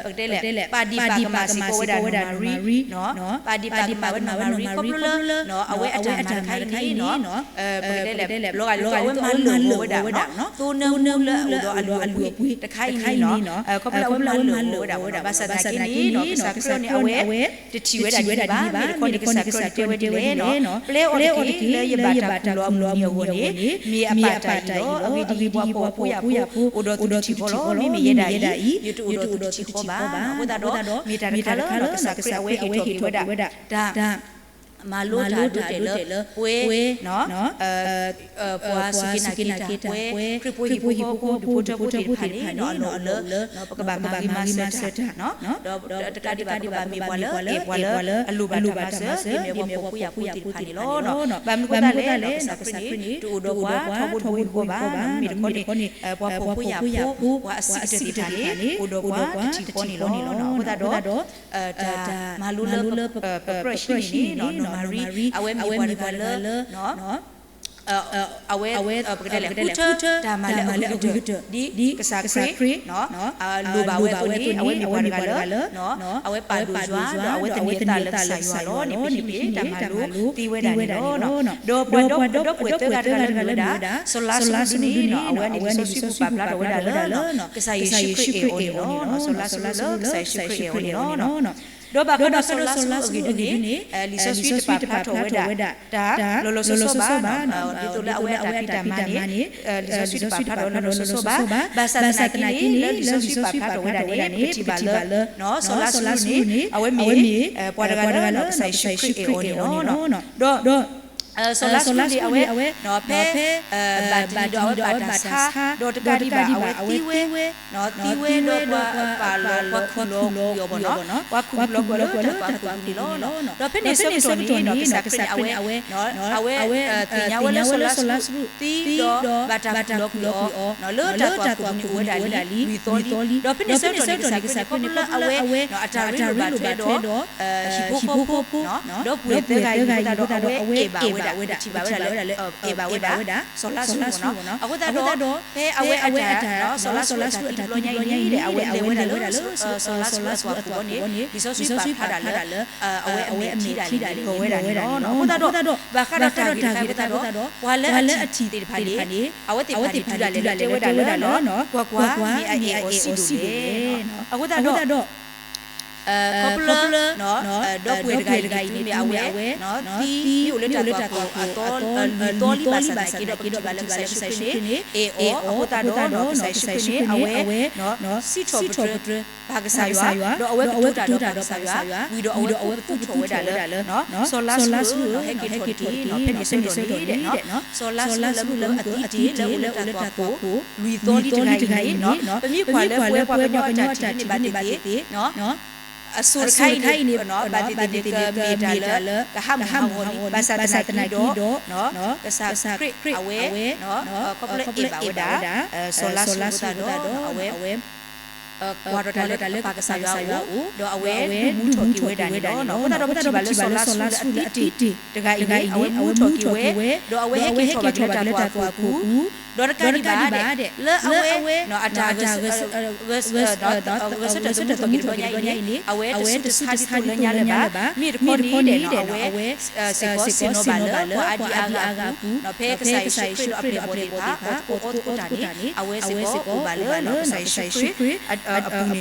ပကတဲလဲၣ် ပာ်ဒံးပာ်ကမၣ်စ့ၢ်ကီးဝဲဒၣ်နီၢ်မၤရံ, ပာ်ဒံးပာ်ကမၣ်ဝဲနီၢ်မၤရံ ခီဖျိလၢ အဝဲအတၢ်မၤတခါအံၤန့ၣ် ပကတဲလဲၣ် လီၤဂာ်လၢအဝဲမၤလၢာ်ဂီၤဝဲဒၣ် သိနၢမူလၢအအိၣ်ဒီးအလုၢ်အပှ့ၤတခါအံၤန့ၣ် ခီဖျိလၢအဝဲမၤလၢာ်ဂီၤဝဲဒၣ် ဘၣ်ဆၣ်သနာ်က့န့ၣ် ကစၢ်ခရံာ်န့ၣ် အဝဲတထံၣ်ဝဲဒၣ်ဒ်န့ၣ်ဘၣ်, မ့ၢ်တခီန့ၣ်ကစၢ်ခရံာ်န့ၣ်တဲဝဲဒ်လဲၣ်, ပျဲအီၤတက့ၢ် လၢယဘၣ်တၢ်ကူၣ်လီၤအမုၢ်နံၤအဂီၢ်န့ၣ် မ့ၢ်အပၢ်တၢ်အံၤလီၤ. အဂ့ၢ်ဒ်အံၤ ပှၤဖှီၣ်ဖိယာ်ဖိ အိၣ်ဒီးသူတထံၣ်ဃီလီၤ. မ့မ့ၢ်ယဲဒၣ်အံၤ ယတအိၣ်ဒီးသူတထံၣ်ဃီဘၣ်. အဃိသတးဒီး မ့ၢ်တၢ်တခါလၢ ကစၢ်ခရံာ်အဝဲဟ့ၣ်ထီၣ်က့ၤဝဲဒၣ် တၢ် မၤလိတၢ်ဒိတဲာ်လၢ ပှဲ ပှၤစူၢ်က့ၤနာ်က့ၤတၢ် ပှဲ ခရံာ်ဖိဟံၣ်ဖိဃီဖိ ဒူၣ်ဖိထၢဖိသ့ၣ်တဖၣ်န့ၣ် အလီၢ်အိၣ်လၢ ပကဘၣ်မၤဂ့ၤမၤစၢၤတၢ်, ဒီးတကးဒံးဘၣ် ပကဘၣ်မ့ၢ်ပှၤလၢအဲၣ်ပှၤလၢအလိၣ်ဘၣ်တၢ်မၤစၢၤ မ့မ့ၢ်ပှၤဖှီၣ်ဖိယာ်ဖိသ့ၣ်တဖၣ်န့ၣ်လီၤ. ဘၣ်မနုၤအဃိသတးလဲၣ် ကစၢ်ခရံာ်န့ၣ် တအိၣ်ဒီးပှၤထီဘိဒူဖိသ့ၣ်တဖၣ်ဘၣ်, မ့မ့ၢ်တခီန့ၣ် ပှၤဖှီၣ်ဖိယာ်ဖိ ပှၤအဆံးကတၢၢ်သ့ၣ်တဖၣ်န့ၣ် အိၣ်ဒီးပှၤတထံၣ်ဃီန့ၣ်လီၤ. အဃိသတးဒီး တၢ်မၤလိလၢပကြၢးဟံးန့ၢ်န့ၣ် နီၢ်မၤရံ အဝဲမ့ၢ်ပှၤတဂၤလၢ အဝဲ ပကတဲလဲၣ် ဃုထၢတၢ်မၤလၢအဂ့ၤကတၢၢ် ဒ်ကစၢ်ခရံာ် လိၣ်ဘၣ်ဝဲအသိးန့ၣ် အဝဲမ့ၢ်ပှၤတဂၤလၢ အဝဲပာ်ဒိၣ်ယွၤ ဒီးအဝဲသန့ၤအသးလၢကစၢ်ယွၤလီၤ. န့ၣ်မ့ၢ်တၢ်မၤလိသ့ဝဲဒၣ်န့ၣ်လီၤ. ဒီးပှၤဒီပုၢ်ဝဲၢ်သၢဂၤတဂၤလၢမ့ၢ်ဝဲဒၣ် စီၤလါစရူးဒုန့ၣ် အဝဲန့ၣ်လံာ်စီဆှံပူၤပာ်ဖျါထီၣ်ဝဲဒၣ်လၢ ကစၢ်ယ့ၣ်ၡူးခရံာ်အဲၣ်အီၤန့ၣ်လီၤ. စီၤလါစရူးလၢကစၢ်ယ့ၣ်ၡူးခရံာ်အဲၣ်အီၤန့ၣ်လီၤ. ဒီးဘၣ်ဃးဒီးစီၤလါစရူးအဂ့ၢ်ဒ်န့ၣ် လံာ်စီဆှံတပာ်ဖျါထီၣ်ဝဲဒၣ် တၢ်လီၤလီၤဆီဆီဘၣ်, ဒ်သိးလၢအဝဲအတၢ်ဖံးတၢ်မၤန့ၣ် လံာ်စီဆှံတပာ်ဖျါထီၣ်လီၤလီၤဆီဆီဘၣ်. ဘၣ်ဆၣ်သနာ်က့န့ၣ် လၢလံာ်စီဆှံပာ်ဖျါထီၣ်ဝဲဒၣ်န့ၣ် ပထံၣ်ဘၣ်လၢ စီၤလါစရူးန့ၣ် အဝဲမ့ၢ် ပှၤတဂၤလၢကစၢ်ယ့ၣ်ၡူးခရံာ်အဲၣ်အီၤန့ၣ်လီၤ. ဒီး စီၤလါစရူးန့ၣ် အဝဲ ဖဲ ဘၣ်တနံၤဒီးအဝဲဘၣ်တၢ်ဆါ ဒီးတကးဒံးဘၣ် အဝဲသံဝဲ သံဝဲဒီးပှၤပာ်လီၤ ပှၤခူၣ်လီၤကွံာ်အီၤဘၣ်နီၤ, ပှၤခူၣ်လီၤကွံာ်အီၤလၢတၢ်ကွၢ်ကူၣ်န့ၣ်လီၤ. ဒီးဖဲန့ၣ်အဆၢကတီၢ်န့ၣ် ကစၢ်ခရံာ်န့ၣ် အဝဲ အဝဲသ့ၣ်ညါဝဲလၢစီၤလါစရူးသံဒီး ဘၣ်တၢ်ခူၣ်လီၤကွံာ်အီၤ လၢတၢ်ကွၢ်ကူၣ်န့ၣ်အိၣ်ဝဲဒၣ်လံ လွံၢ်သီလံ. ဒီးဖဲန့ၣ်အဆၢကတီၢ်န့ၣ် ကစၢ်ခရံာ်န့ၣ် ခီဖျိလၢအဝဲ အတၢ်ရ့လိာ်ဘၣ်ထွဲဒီး ဟံၣ်ဖိဃီဖိ ဒီပုၢ်ဝဲၢ်သၢဂၤအံၤအဃိသတးဒီး အဝဲအဲၣ်ဘၣ်ဝဲဒၣ် ပထံၣ်ဘၣ်ဝဲဒၣ်လၢ အဲၣ်ဘၣ်ဝဲဒၣ် စီၤလါစရူးနီၤ. အဃိသတးဒီး ဖဲအဝဲအတၢ် စီၤလါစရူးအတၢ်သံတဘျီညါအံၤန့ၣ် အဝဲလဲၤဝဲဒၣ်လၢ စီၤလါစရူးအသွၣ်ခိၣ်န့ၣ် လံာ်စီဆှံပာ်ဖျါဒၣ်လၢ အဝဲအမဲာ်ထံဒၣ်န့ၣ် လီၤဝဲဒၣ်န့ၣ်လီၤ. အဃိသတးဒီး ဘၣ်ဃးဒီးတၢ်ဂ့ၢ်တခါအံၤအဃိသတးဒီး ပှၤလၢအထံၣ်သ့ၣ်တဖၣ်န့ၣ် အဝဲသ့ၣ်တဖၣ်န့ၣ် တုၤဒၣ်လဲာ်လၢတဲဝဲဒၣ်လၢ ကွၢ်ကွၢ် မ့ၢ်အအဲၣ်အီၤဆံးဒိၣ်လဲၣ်. အဃိသတးဒီး ခီဖျိလၢ ဒီပုၢ်ဝဲၢ်တဂၤအံၤန့ၣ် မ့ၢ်အဝဲ သံ မ့ၢ်အိၣ်လၢတၢ်ကွၢ်ခိၣ်အသီ လွံၢ်သီလံ ဘၣ်ဆၣ်သနာ်က့ဒီး ပထံၣ်ဘၣ်လၢကစၢ်ယ့ၣ်ၡူးခရံာ်န့ၣ် အဲၣ်အီၤ အဃိသတးဒီး ကစၢ်ယ့ၣ်ၡူးခရံာ်န့ၣ် အဝဲ စံးထီၣ်ပတြၢၤ ပၢ်ကစၢ်ယွၤ ဒီးအဝဲကတိၤတၢ်ဒီးပၢ်ကစၢ်ယွၤ ဝံၤဒီးအဝဲကူၣ်ထီၣ်ဝဲဒၣ်လၢ စီၤလါစရူး ဟဲက့ၤထီၣ်တက့ၢ် ဖဲန့ၣ်အဆၢကတီၢ်န့ၣ် စီၤလါစရူးလၢအသံတ့ၢ်လၢအိၣ်လၢတၢ်ကွၢ်ခိၣ် လွံၢ်သီလံတဂၤအံၤန့ၣ် ပမ့ၢ်ကွၢ်လၢပဝဲပှၤကညီအတၢ်ထံၣ်န့ၣ်ဘၣ်သ့ၣ်သ့ၣ် အစိၤတခါအံၤန့ၣ် ဘၣ်သ့ၣ်သ့ၣ်န့ၣ် ကမ့ၢ်တၢ်လၢ ကဟးမုၢ်ဟးဂီၤန့ၣ် ဘၣ်ဆၣ်သနာ်က့ဒီး ကစၢ်ခရံာ်အဝဲ ခီဖျိအဲၣ်ဘၣ်ဝဲဒၣ် စီၤလါစရူးအဃိသတးဒီး အဝဲ ကွၢ်ထီၣ်တၢ်လၢပၢ်ကစၢ်ယွၤအအိၣ် ဒီးအဝဲဒုးမူထီၣ်က့ၤဝဲဒၣ်န့ၣ်လီၤ. အဃိသတးဒီးပထံၣ်ဘၣ်လၢစီၤလါစရူးလၢအသံတ့ၢ်တဂၤအံၤန့ၣ် အဝဲမူထီၣ်က့ၤဝဲ ဒီးအဝဲဟဲက့ၤထီၣ်ဘၣ်လၢတၢ်ကွၢ်ခိၣ်အပူၤ ဒီးတကးဒံးဘၣ်ဒဲး လၢအဝဲ အတၢ် ဂဲၤဆၢထၢၣ်သမူထီၣ်က့ၤတဘျီညါအံၤန့ၣ် အဝဲတစူၢ်တဆါဒ်သိးလၢညါလၢၤဘၣ်. မ့ၢ်တခီန့ၣ်ဒဲးနီၤ အဝဲစ့ၢ်ကီးဆ့ၣ်နီၤဘၣ်လၢပှၤအါဒံအါဂၤအပူၤ ဖဲကစၢ်ယ့ၣ်ၡူးခရံာ်လၢအပျဲၢ်အဘီၣ်သ့ၣ်တဖၣ် အီၣ်သကိးအီသကိးတၢ်န့ၣ် အဝဲစ့ၢ်ကီးအိၣ်ဘၣ်လၢကစၢ်ယ့ၣ်ၡူးခရံာ်အ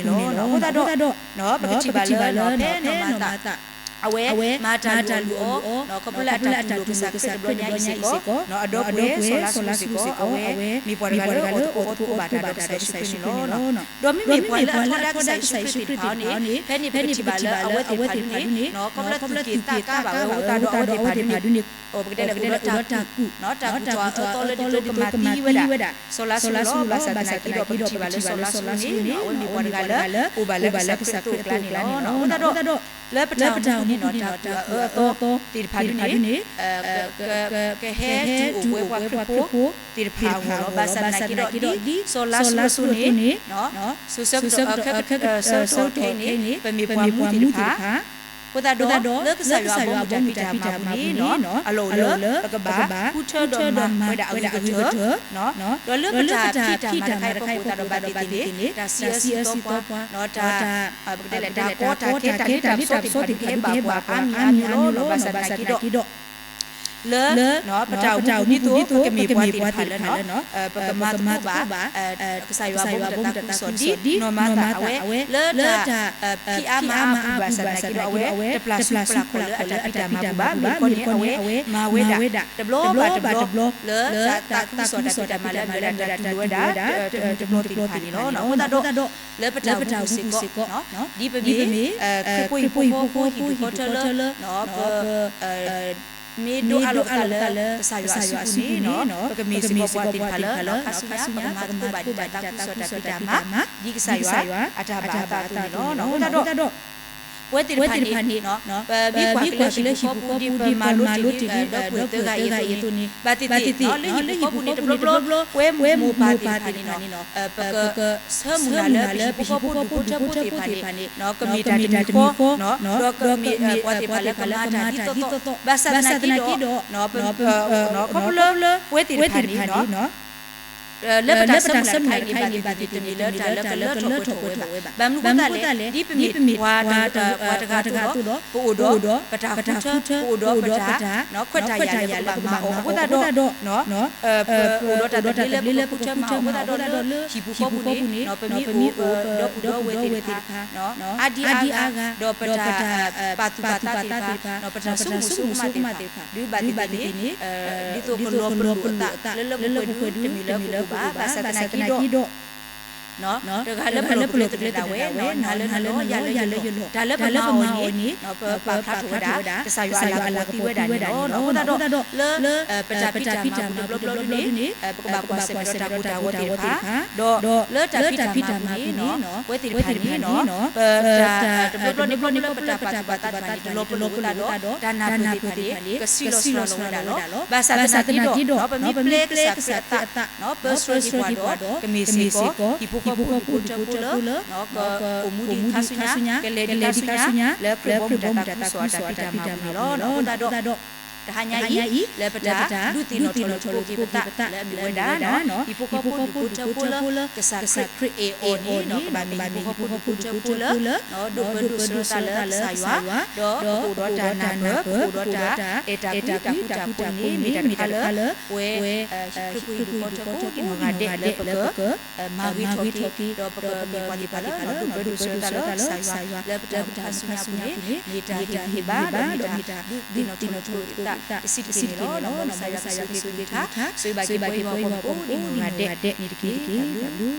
ပူၤန့ၣ်လီၤ. အဃိသတးဒီး ပကထံၣ်ဘၣ်လၢ ဖဲနီၢ်မၤသး အဝဲမၤတၢ်လိၣ်အီၤ ခီဖျိလၢအတၢ်တူၢ်လိာ်ကစၢ်ခရံာ်တဘျီညါအံၤစ့ၢ်ကီး အဒီပုၢ်ဝဲၢ်စီၤလါစရူးစ့ၢ်ကီး အဝဲမ့ၢ်ပှၤတဂၤလၢအီၣ်သကိးအီသကိးဘၣ်တၢ်ဒီးကစၢ်ယ့ၣ်ၡူးခရံာ်န့ၣ်လီၤ. ဒီးမ့မ့ၢ်ပှၤလၢအထီဒါကစၢ်ယ့ၣ်ၡူးခရံာ်သ့ၣ်တဖၣ်န့ၣ် ဖဲန့ၣ်ပကထံၣ်ဘၣ်လၢအဝဲသ့ၣ်တဖၣ်ဒၣ်န့ၣ် ခီဖျိသူၣ်က့ၣ်သးကါဘၣ်အဃိသတးဒီးအဝဲသ့ၣ်တဖၣ်ဒၣ်န့ၣ် ပကတဲလၢအိၣ်ဒီးတၢ်ကူၣ် တၢ်ကူၣ်ထီၣ်အၢသီလၢဒ်သိးကမၤသံဝဲဒၣ် စီၤလါစရူးလီၤ. ဘၣ်ဆၣ်သနာ်က့ဒီးပကထံၣ်ဘၣ်လၢစီၤလါစရူးန့ၣ် အဝဲမ့ၢ်ပှၤတဂၤလၢအိၣ်ဘၣ်လၢကစၢ်ခရံာ်အသိးအကျါန့ၣ်လီၤ. အဃိသတးဒီး လၢပတၢ် န့ၣ်နီၤ တၢ်ကူၣ်အအၢအသီသ့ၣ်တဖၣ်ဒ်န့ၣ် ကဟဲတုၤအိၣ်ပှဲၤပှၤခရံာ်ဖိသ့ၣ်တဖၣ်အဂီၢ်လီၤ. ဘၣ်ဆၣ်သနာ်က့ဒီး ဒ်စီၤလါစရူးအသိးန့ၣ် ဆၢကတီၢ်ခဲအံၤန့ၣ် ပမ့ၢ်ပှၤမူသ့ၣ်တဖၣ် အဃိသတးဒီး လၢကစၢ်ယွၤအဘီမုၢ်တၢ်ဖံးတၢ်မၤအပူၤန့ၣ်နီၤ အလီၢ်အိၣ်လၢ ပကဘၣ်ဃုထၢဒီးမၤဝဲဒၣ်အဂ့ၤကတၢၢ်, ဒီးလၢပတၢ်ဖံးတၢ်မၤတခါအံၤ ပကအိၣ်သးဒီးဘၣ်သ့ၣ်သ့ၣ်န့ၣ် တၢ်စံးအၢစံးသီပှၤ, တၢ် ပကတဲလဲၣ် တၢ်ကီတၢ်ခဲ တၢ်လ့တၢ်ပစီသ့ၣ်တဖၣ်တကဟဲဘၣ်ပှၤအါမံၤအါမံၤလီၤ. ဘၣ်ဆၣ်သနာ်က့ဒီး လၢ ပတၢ်အိၣ်မူဒ်သိး ပကမ့ၢ်ပှၤသ့ၣ်တဖၣ်လၢ ပကမၤသကိးဘၣ် ကစၢ်ယွၤအဘီမုၢ်တၢ်သးခုကစီၣ်ဒ်နီၢ်မၤသးအဝဲ လၢတၢ်ဖံးအါမၤအါအပူၤ ဘၣ်ဆၣ်သနာ်က့ဒီး အဝဲတပျၢ်ဆူပျၢ်ခီၣ်လၢအတၢ်ဖံးတၢ်မၤပူၤဘၣ်. မ့ၢ်ခီန့ၣ် အဝဲမၤဝဲဒၣ် တဘျီဘၣ်တဘျီ လၢတၢ်သးခုကစီၣ်တၢ်ဖံးတၢ်မၤလၢအမ့ၢ်ဝဲဒၣ်တၢ်တူၢ်လိာ်ဝဲဒၣ် တမံၤတဘျီသ့ၣ်တဖၣ်န့ၣ်လီၤ. အဃိသတးဒီး လၢပတၢ်အိၣ်မူစ့ၢ်ကီး ဒ်ပမ့ၢ် ခရံာ်ဖိဟံၣ်ဖိဃီဖိဟံၣ်ဒူၣ်ဃီထၢလၢ ပ မ့ၢ်ဒိးအးလီၤပသးလၢ ကစၢ်ယွၤအစုပူၤန့ၣ် ပကမ့ၢ်စ့ၢ်ကီးပှၤသ့ၣ်တဖၣ်လၢ ခါဆူညါ ပကမၤသကိးဘၣ်ဒ်တၢ်သးခုကစီၣ်တၢ်ဖံးတၢ်မၤ ဒ်ကစၢ်ယွၤအတၢ်ဘၣ်အသးအသိးန့ၣ်လီၤ. အဃိသတးဒီး ပဝဲသ့ၣ်တဖၣ်န့ၣ် ပမ့ၢ်ကွၢ်က့ၤလၢဟံၣ်ဖိဃီဖိဒ်ပမၤလိတ့ၢ်လံ ဒီပုၢ်ဝဲၢ်သၢဂၤအံၤအသိးန့ၣ် ဘၣ်သ့ၣ်သ့ၣ် လၢဟံၣ်ဖိဃီဖိန့ၣ် တဘျီဘျီ ပဝဲမိၢ်ပၢ်သ့ၣ်တဖၣ်န့ၣ် ပကဆၢမုၢ်လၢ်လၢပဟံၣ်ဖိဃီဖိဒူၣ်ဖိထၢဖိသ့ၣ်တဖၣ်န့ၣ် ကမ့ၢ်တၢ်တမံၤဃီ ဒီးကမ့ၢ်ပှၤသ့ၣ်တဖၣ်လၢကမၤတၢ်ဒ်သိးသိး ဘၣ်ဆၣ်သနာ်က့ဒီး ခီဖျိလၢပဝဲသ့ၣ်တဖၣ်န့ၣ် လၢပတၢ်ဆၢမုၢ်လၢ်တခါအံၤန့ၣ် ဘၣ်သ့ၣ်သ့ၣ်န့ၣ် တမ့ၢ်လၢတၢ်လၢပလီၢ်ခံအံၤဘၣ်သ့ၣ်သ့ၣ် တမ့ၢ်လၢတၢ်လၢကလၢထီၣ်ပှဲၤထီၣ်ဝဲဘၣ်. ဘၣ်မနုၤအဃိသတးလဲၣ် ဒ်ပမ့ၢ်ပှၤတဂၤအသိးဒီး ပအိၣ်ဒီးပတၢ်ဃုထၢ ပအိၣ်ဒီးပတၢ်ခွဲးတၢ်ယာ်လၢပကဘၣ်မၤအီၤအဃိသတးဒီး ပအိၣ်ဒီးတၢ်သဘျ့လၢပကဃုထၢမၤအီၤအဃိသတးဒီး လၢဟံၣ်ပူၤဃီပူၤန့ၣ် ပမ့ၢ်အိၣ်ဒီပုၢ်ဒီဝဲၢ်သ့ၣ်တဖၣ် အါဒံအါဂၤ ဒီးပတၢ်ပာ်သူၣ်ပာ်သးသ့ၣ်တဖၣ် ပတၢ်ဆိကမိၣ်ဆိကမးသ့ၣ်တဖၣ် ဒုးဘၣ်သ့ၣ်သ့ၣ်န့ၣ် ဒ်သိးကလီၤပလိာ်အသးလၢလၢပှဲၤပှဲၤဒု တမ့ၢ်လၢပအိၣ်ဘၣ်. ဘၣ်ဆၣ်သနာ်က့ဒီး တဂၤလၢပလီၢ်ပကျဲသနၢၣ်ဒၣ်ဝဲ နၤလၢနလီၢ် ယၤလၢယလီၢ် တၢ်လၢပမၤအီၤန့ၣ် ပပာ်ဖျါထီၣ်ဝဲဒၣ် ကစၢ်ယွၤအလၤကပီၤသံဝဲဒၣ်န့ၣ်လီၤ. အဃိသတးဒီး လၢပတၢ်ဖံးတၢ်မၤပူၤတဘျီဘျီဒုန့ၣ် ပကဘၣ်ကွၢ်ဆၢၣ်မဲာ်ဒီးတၢ်ဟူးတၢ်ဂဲၤသ့ၣ်တဖၣ် ဒီးလၢတၢ်ဖံးတၢ်မၤပူၤန့ၣ် ပဝဲသ့ၣ်တဖၣ်န့ၣ် ပတၢ်တဘျီဘျီန့ၣ် ခီဖျိလၢပဝဲသ့ၣ်တဖၣ်န့ၣ် တလီၤပလိာ်အသး တလီၤပလိာ်အသးဒီး တၢ်နၢ်ပၢၢ်သ့ၣ်တဖၣ်န့ၣ် ကဆံးလီၤစှၤလီၤဝဲဒၣ်လီၤ. ဘၣ်ဆၣ်သနာ်က့ဒီး ပမ့ၢ်ပျဲကစၢ်ခရံာ်အသး ပၢဆှၢက့ၤပှၤဒီး ကမ့ၢ်စ့ၢ်ကီး ဟံၣ်ဖိဃီဖိဒူၣ်ဖိထၢဖိလၢ ကအိၣ်မူဒံးခါဆူညါ ကလဲၤဒံးခါဆူညါ လၢခရံာ်ဘီမုၢ်တၢ်သးခုကစီၣ်အတၢ်ဖံးတၢ်မၤပူၤန့ၣ်လီၤ. အဃိသတးဒီး တဟါညါအံၤ လၢပတၢ်ဒုးသ့ၣ်နီၣ်ထီၣ်လိာ်ဆိကမိၣ်က့ၤပသးလၢအမ့ၢ်ဝဲဒၣ် ဟံၣ်ဖိဃီဖိဒူၣ်ဖိထၢဖိလၢ ကစၢ်ခရံာ်အဲၣ်အီၤန့ၣ် ကဘၣ်မ့ၢ်ဟံၣ်ဖိဃီဖိဒူၣ်ဖိထၢဖိလၢ ဒိးပၢဒိးဆှၢသးလၢကစၢ်ယွၤ ဒီးပကအိၣ်ဒီးတၢ်နၢ်ပၢၢ် ပကအိၣ်ဒီးတၢ်အဲၣ်တၢ်ကွံတၢ်ဃူတၢ်ဖိးန့ၣ် မ့ၢ်တၢ်တခါလၢ ပဝဲ ဟံၣ်ခရံာ်ဖိဟံၣ်ဒူၣ်ဃီထၢဖိန့ၣ်နီၢ်ဂၤဒဲးလၢပက မၤဂ့ၤထီၣ်က့ၤ ဒီးပကမ့ၢ်ပှၤသ့ၣ်တဖၣ်လၢ ဒိးပၢဒိးဆှၢသးလၢကစၢ်ယွၤ လၢပတၢ်အိၣ်မူခါဆူညါအပူၤန့ၣ် မ့ၢ်တၢ်ဟ့ၣ်ဂံၢ်ဟ့ၣ်ဘါ ဒီးမ့ၢ်တၢ်ဒုးသ့ၣ်နီၣ်ထီၣ်လိာ်ဆိကမိၣ်က့ၤပသး တဆံးတက့ၢ်န့ၣ်လီၤ. မ်ကစၢ်ယွၤကဆိၣ်ဂ့ၤဆိၣ်ဝါက့ၤပှၤဂီၢ်မုၢ်ကိးဒံးနီၢ်ဂၤဒဲးန့ၣ်တက့ၢ်.